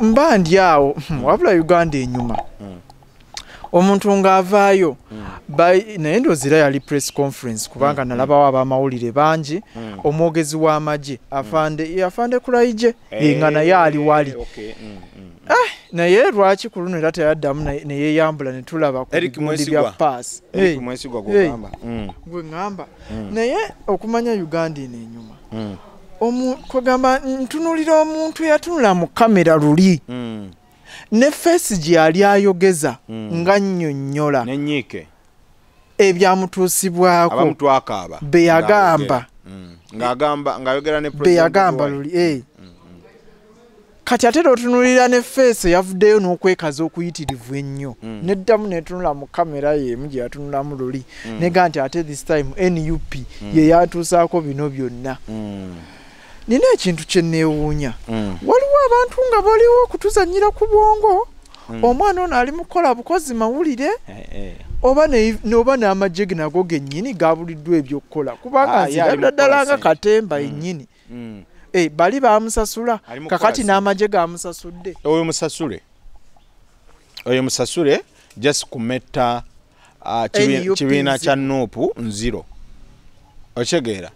Mba ndi awo, wabula Uganda enyuma. Omuntu ng'avaayo, naye ndowooza yali press conference, kubanga nalabawo abamawulire bangi. Omwogezi w'amagye afande Kulaije nga naye ali wali. Naye lwaki ku luno era teyaddamu ne yeeyambula ne tulaba ku bigundi bya paasi? Gwe ŋŋamba. Naye okumanya Uganda eno enyuma, kwegamba ntunuulira omuntu eyatunula mu kamera luli ne face gye yali ayogeza nga nnyonnyola ebyamutuusibwako, be yagamba be yagamba luli. Kati ate otunuulira ne face yavuddeyo n'okwekaza okuyitirivu ennyo, neddamu netunula mu kamera y'emu gye yatunulamu luli, nega nti ate this time NUP ye yatuusaako bino byonna. Nina ekintu kye neewuunya, waliwo abantu nga baliwo okutuzannyira ku bwongo. Omwana ono ali mu kukola bukozi mawulire, oba n'amagye ge nago gennyini gabuliddwa ebyokukola, kubanga nzirabira ddala nga katemba yennyini. Bali bamusasula, kakati n'amagye gamusasudde. Oyo musasule just kumetta kibiina kya NUP nziro. Okitegeera?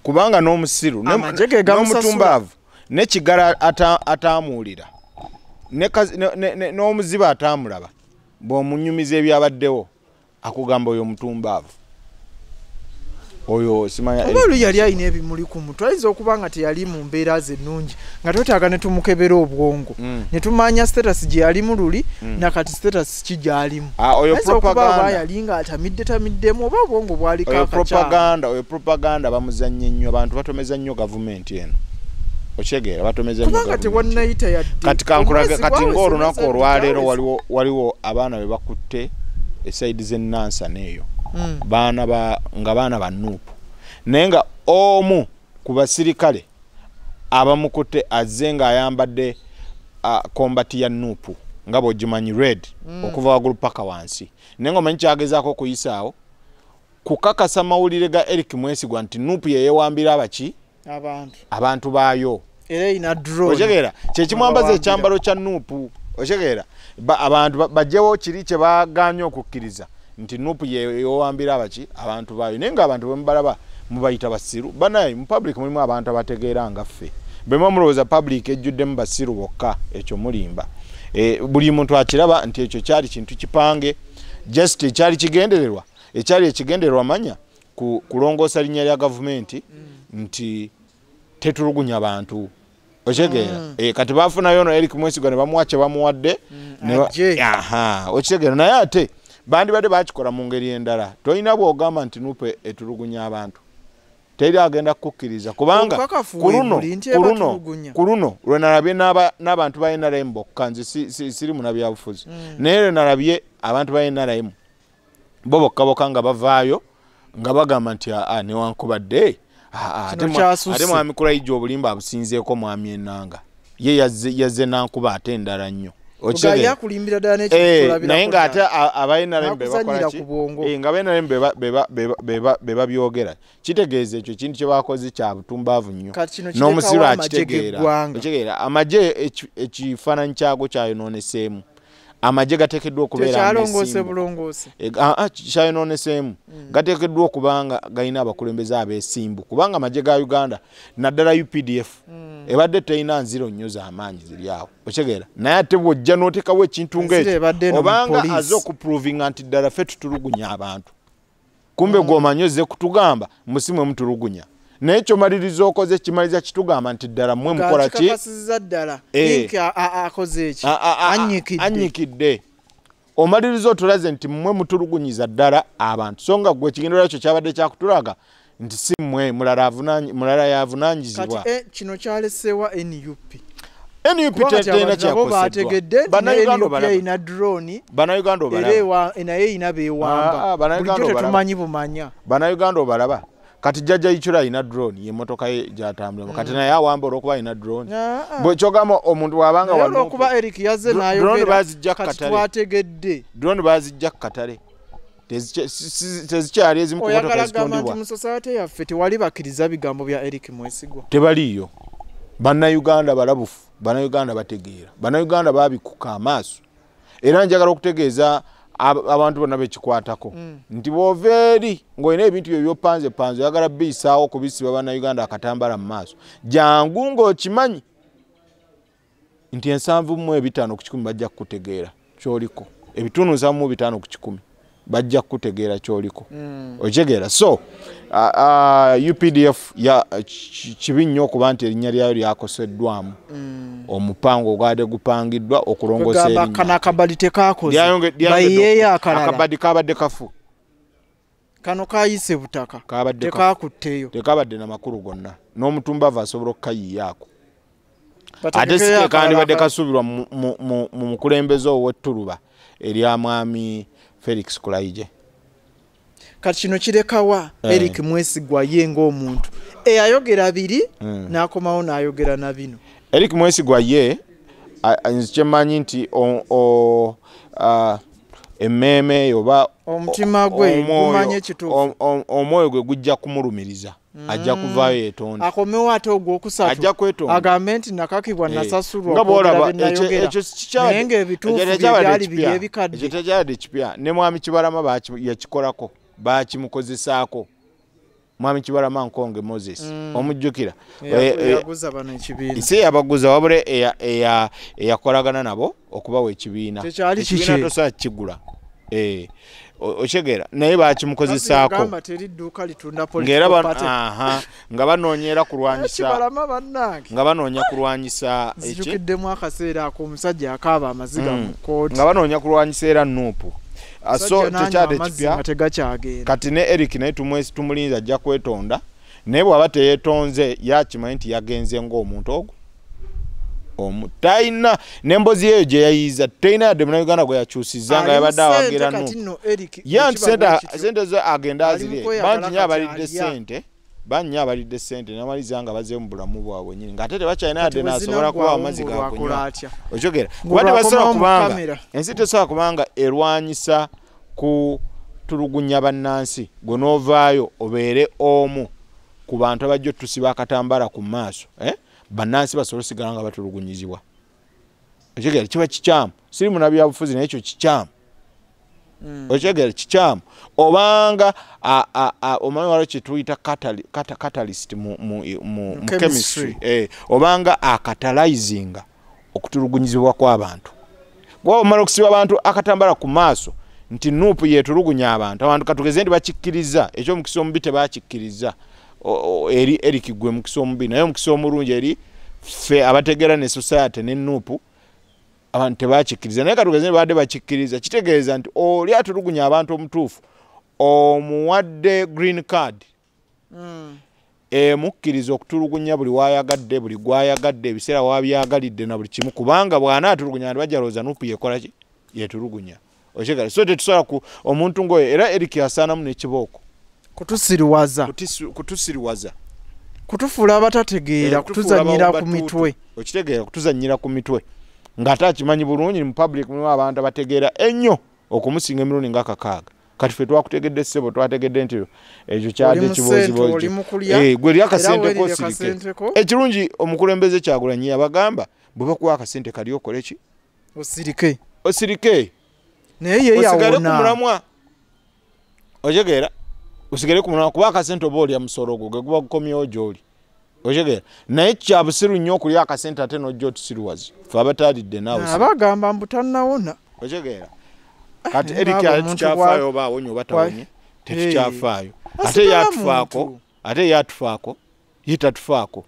Kubanga n'omusiru n'omutumbaavu n'ekigala ataamuwulira n'omuzibe ataamulaba, bw'omunyumiza ebyabaddewo akugamba oyo omutumbaavu oyo simanya. Oba oli yali alina ebimuli ku mutwe, ayinza okuba nga teyali mu mbeera ze ennungi, nga twetaaga ne tumukebera obwongo ne tumanya status gye yalimu luli nakati status ki gy'alimu. Oyo propaganda yali nga atamidde tamiddemu, oba obwongo bwaliko akacyamu. Oyo propaganda bamuzannye nnyo, abantu batomeza nnyo gavumenti eno. Okitegeera? Batomeza nnyo kubanga tewannayita yadde. Kati kankulage, kati ng'olunaku olwaleero waliwo abaana be bakutte e side z'e Nansana eyo. Baana nga baana ba NUP, naye nga omu ku basirikale abamukutte azze ng'ayambadde combat ya NUP nga bw'ogimanyi red okuva waggulu paka wansi, naye ng'omanyi kyagezaako okuyisaawo kukakasa mawulire ga Eric Mwesigwa nti NUP yeyewambira abaki abantu baayo. Okitegeera? Kyekimwambaza ekyambalo kya NUP. Okitegeera? Abantu bajjewo kiri kye bagaanye okukkiriza nti NUP yewambira abaki abantu baayo, naye ng'abantu bwe mubalaba mubayita basiru. Banaye mu public mulimu abantu abategeera nga ffe. Bwe muba mulowooza public ejjuddemu basiru bokka, ekyo mulimba. Buli muntu akiraba nti ekyo kyali kintu kipange, just ekyali kigendererwa, ekyali ekigendererwa manya kulongoosa linnya lya gavumenti nti tetulugunya bantu. Okitegeera? Kati baafunayo ono Eric Mwesigwa ne bamuwa kye bamuwadde. Okitegeera? Naye ate bandibadde bakikola mu ngeri endala. Tolina bw'ogamba nti NUP etulugunya abantu, teri agenda kukkiriza, kubanga ku luno lwe nalabye n'abantu ba NRM bokka, nze siri munnabyabufuzi, naye lwe nalabye abantu ba NRM bo bokka bokka nga bavaayo nga bagamba nti newankubadde ate mwami Kulaije obulimba abusinzeeko mwami Enanga, ye yazze nankuba ate endala nnyo. Naye ng'ate aba NRM be bakola ki? Nga aba NRM be babyogera, kitegeeza ekyo kintu kye bakoze kya butumbaavu nnyo, n'omusiru akitegeera. Okitegeera? Amagye ekifaananyi kyago kyayonooneseemu. Amagye gateekeddwa okubeera kyayonooneseemu, gateekeddwa okuba nga galina abakulembeze abeesimbu, kubanga amagye ga Uganda naddala UPDF ebadde terina nziro nnyo z'amaanyi ziri awo. Okitegeera? Naye ate bw'ojja n'oteekawo ekintu ng'ekyo, obanga azze okuprovinga nti ddala ffe tutulugunya abantu, kumbe gw'omanyi ozze kutugamba musimwe mutulugunya, naye kyomaliriza okoze kimaliriza kitugamba nti ddala mmwe mukola ki? Annyikidde. Omaliriza otulaze nti mmwe mutulugunyiza ddala abantu, so nga gwe ekigendererwa kyo kyabadde kyakutulaga nti si mmwe, mulala yavunaanyizibwa. Kino kyaleseewa NUP. NUP terina kyakoseddwa. Bannayuganda obalaba. Naye erina beewamba. Bulijjo tetumanyi bumanya. Bannayuganda obalaba. Kati Jjajja Ichura alina drone, ye mmotoka ye gy'atambuliramu. Kati naye awamba olw'okuba alina drone. Bwe kyogamba omuntu bw'abanga wa olw'okuba Eric yazze n'ayogera, kati twategedde. Drone baazijja ku katale. Tezikyali ezimu ku mmotoka ezitundibwa. Oyagala gamba nti mu society yaffe tewali bakkiriza bigambo bya Eric Mwesigwa. Tebaliiyo. Bannayuganda balabufu. Bannayuganda bategeera, Bannayuganda babikuka amaaso. Era njagala okutegeeza abantu bonna bekikwatako nti bw'ova eri ng'olina ebintu byo by'opanze panze oyagala biyisaawo okubisiba Bannayuganda akatambala mu maaso, jangu ng'okimanyi nti 75 ku 100 bajja kukutegeera ky'oliko, ebitundu 75 ku 100 bajja kukutegeera ky'oliko. Okitegeera? So UPDF ya kibi nnyo okuba nti erinnya lyayo lyakoseddwamu omupango ogwadde gupangiddwa okulongoosa erinnya. Kano akabadi tekakoze, bayiyeeyo akalala. Akabadi kabadde kafu, kano kayise butaka, tekakutteyo, tekabadde na makulu gonna, n'omutumbavu asobola okukayiyaako. Ate si ke kandibadde kasuubirwa mu mukulembeze ow'ettuluba erya mwami Felix Kulayigye. Kati kino kirekawa Eric Mwesigwa ye ng'omuntu eyayogera biri n'akomawo n'ayogera na bino. Eric Mwesigwa ye nze kyemmanyi nti emmeeme oba omutima gwe gumanye ekituufu, omwoyo gwe gujja kumulumiriza, ajja kuvaayo yeetonde, akomewo ate ogwokusatu ajja kwetonda agambe nti nakakibwa nasasulwa okwogera bye nayogera, naye ng'ebituufu byali biri ebikadde. Ekyo tekyabadde kipya, ne mwami Kibalama yakikolako, bakimukozesaako. Mwami Kibalama Nkonge Moses omujjukira, yaguza bano ekibiina, si yabaguza wabula eyakolagana nabo okubawa ekibiina. Ekibiina tosobola kukigula, okitegeera, naye bakimukozesaako nga banoonyera kulwanyisa, nga banoonya kulwanyisa nzijukiddemu akaseera ako omusajja akaaba amaziga mu kkooti, nga banoonya kulwanyisa era Nuupu. So tekyadde kipya. Kati ne Eric naye tumulinze ajja kwetonda, naye bw'aba teyeetonze yakimanyi nti yagenze ng'omuntu ogwo talina n'emboozi eyo gye yayiiza, talina yadde Munnayuganda gwe yakyusizza nga yabadde awagira Nuupu. Ye nti sente zo agenda azirye, bangi nnyo abalidde sente, bangi nnyo abalidde sente n'amaliza nga bazze mu bulamu bwabwe nnyini, ng'ate tebakyalina yadde n'asobola kubawa amazzi ga kunywa. Okitegeera? Kuba tebasobola kubanga ensi tesobola kubanga erwanyisa kutulugunya bannansi, gwe n'ovaayo obeere omu ku bantu abajja otusiba akatambala ku maaso, bannansi basobola osigala nga batulugunyizibwa. Okitegeera? Kiba kikyamu. Siri munnabyabufuzi naye ekyo kikyamu. Okitegeera? Kikyamu. Obanga omanyi waliwo kye tuyita catalyst mu chemistry, obanga akatalizinga okutulugunyizibwa kw'abantu. Kuba omala okusiba abantu akatambala ku maaso nti Nuupu yeetulugunya abantu, abantu katugeze nti bakikkiriza, eky'omukisa omubi tebakikkiriza. Eri Eric gwe mukisa omubi, naye omukisa omulungi eri ffe abategeera ne society ne Nuupu abantu tebakikkiriza, naye katugeze nti babadde bakikkiriza, kitegeeza nti oli atulugunya abantu omutuufu omuwadde green card emukkiriza okutulugunya buli wayagadde, buli gwayagadde, ebiseera wabyagalidde na buli kimu, kubanga bw'anaatulugunya abantu bajja lowooza Nuupu yekola ki, yeetulugunya. Okitegeera? So tetusobola ku omuntu ng'oyo, era Eric asaanamu n'ekibooko kutusiriwaza, kutusiriwaza, kutufuula abatategeera, kutuzannyira ku mitwe. Okitegeera? Kutuzannyira ku mitwe ng'ate akimanyi bulungi mu public mulimu abantu abategeera ennyo okumusinga emirundi nga 6. Kati ffe twakutegedde ssebo, twategedde nti ekyo kyadde kibozibozi, gwe lya akasente ko osirike. Ekirungi omukulembeze Kyagulanyi yabagamba bwe bakuwa akasente kali okole ki, osirike, osirike, naye ye osigale ku mulamwa. Okitegeera? Osigale ku mulamwa, kuba akasente oba olya musolo gwo gwe guba gukomyewo gy'oli. Okitegeera? Naye kya busiru nnyo okulya akasente ate n'ojja otusiruwaze ffe abataalidde naawe. Abagamba mbu tannawona. Okitegeera? Kati Eric tukyafaayo oba awonye oba tawonye, tetukyafaayo. Ate yatufaako, ate yatufaako, ye tatufaako.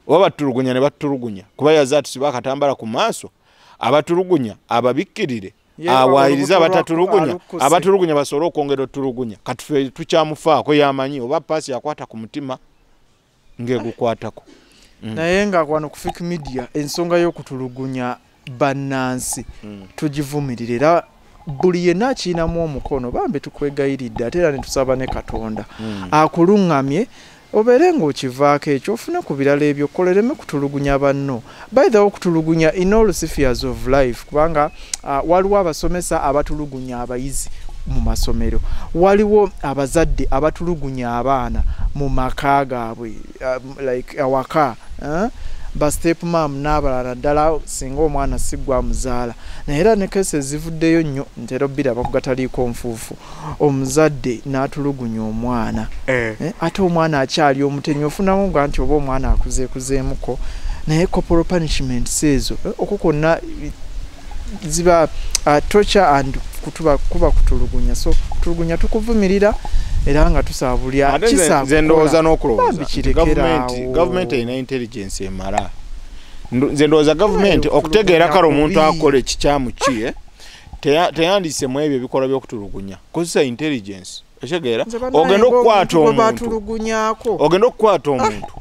Oba batulugunya ne batulugunya, kuba yaze atusiba akatambala ku maaso, abatulugunya ababikkirire, awaayiriza abatatulugunya, abatulugunya basobole okwongera otulugunya. Kati ffe tukyamufaako, yamanyi oba paasi yakwata ku mutima ng'egukwatako. Naye nga wano ku Fik Media ensonga y'okutulugunya bannansi tugivumirira, era buli yenna akiyinamu omukono bambi tukwegayiridde, ate era ne tusaba ne Katonda akuluŋŋamye obeere ng'okivaako ekyo, ofune ku birala ebyo okolereme kutulugunya banno. By the way, okutulugunya in all spheres of life, kubanga waliwo abasomesa abatulugunya abayizi mu masomero, waliwo abazadde abatulugunya abaana mu maka gaabwe, like awaka, Ba step mum n'abalala, ddala singa omwana si gwa muzaala. Naye era ne case ezivuddeyo nnyo ntera obbiraba ku gataliiko nfuufu, omuzadde n'atulugunya omwana. Ate omwana akyali omutenyi, ofunamu nga nti oba omwana akuzeekuzeemuko, naye corporal punishments ezo, okwo kwonna ziba torture and kuba kutulugunya. So kutulugunya tukuvumirira era nga tusaba buli nze ndowooza n'okulowooza gavumenti erina intelligence emala. Nze ndowooza gavumenti okutegeera kale omuntu akola ekikyamu ki, teyandise mu ebyo ebikolwa by'okutulugunya, kozesa intelligence. Okitegeera, ogenda okukwata omuntu, ogenda okukwata omuntu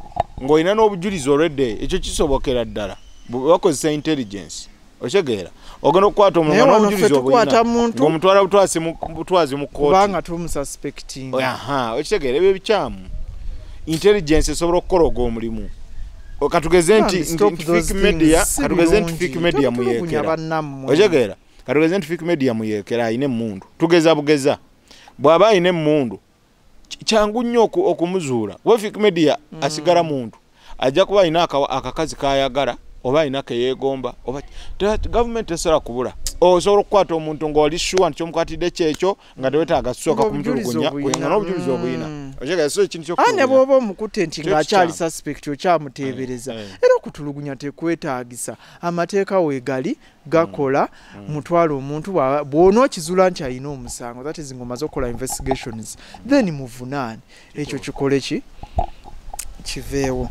ng'olina n'obujulizi olwedde, ekyo kisobokera ddala bakozesa intelligence. Okitegeera, ogenda okukwata omuntu nga n'obujulizi obulina, ng'omutwala butwazi mu kkooti kubanga tumususpecting. Okitegeera, ebyo ebikyamu. Intelligence esobola okukola ogw'omulimu. Katugeze nti Fik Media, katugeze nti Fik Media muyeekera. Okitegeera, katugeze nti Fik Media muyeekera alina emmundu, tugeza bugeza bw'aba alina emmundu kyangu nnyo okumuzuula, kuba Fik Media asigala muntu, ajja kuba alina akakazi kayagala oba alina keyeegomba, oba gavumenti tesobola kubula. Osobola okukwata omuntu ng'oli sure nti kyomukwatidde kyekyo, nga tewetaaga kusooka kumutulugunya nga n'obujulizi obulina. Okitegeera, so ekintu ky'okutulugunya ne bw'oba omukutte nti ng'akyali suspect okyamuteebereza, era okutulugunya tekwetaagisa. Amateeka weegali gakola, mutwala omuntu bw'onookizuula nti alina omusango, that is ng'omaze okukola investigations, then muvunaane, ekyo kikole ki kiveewo.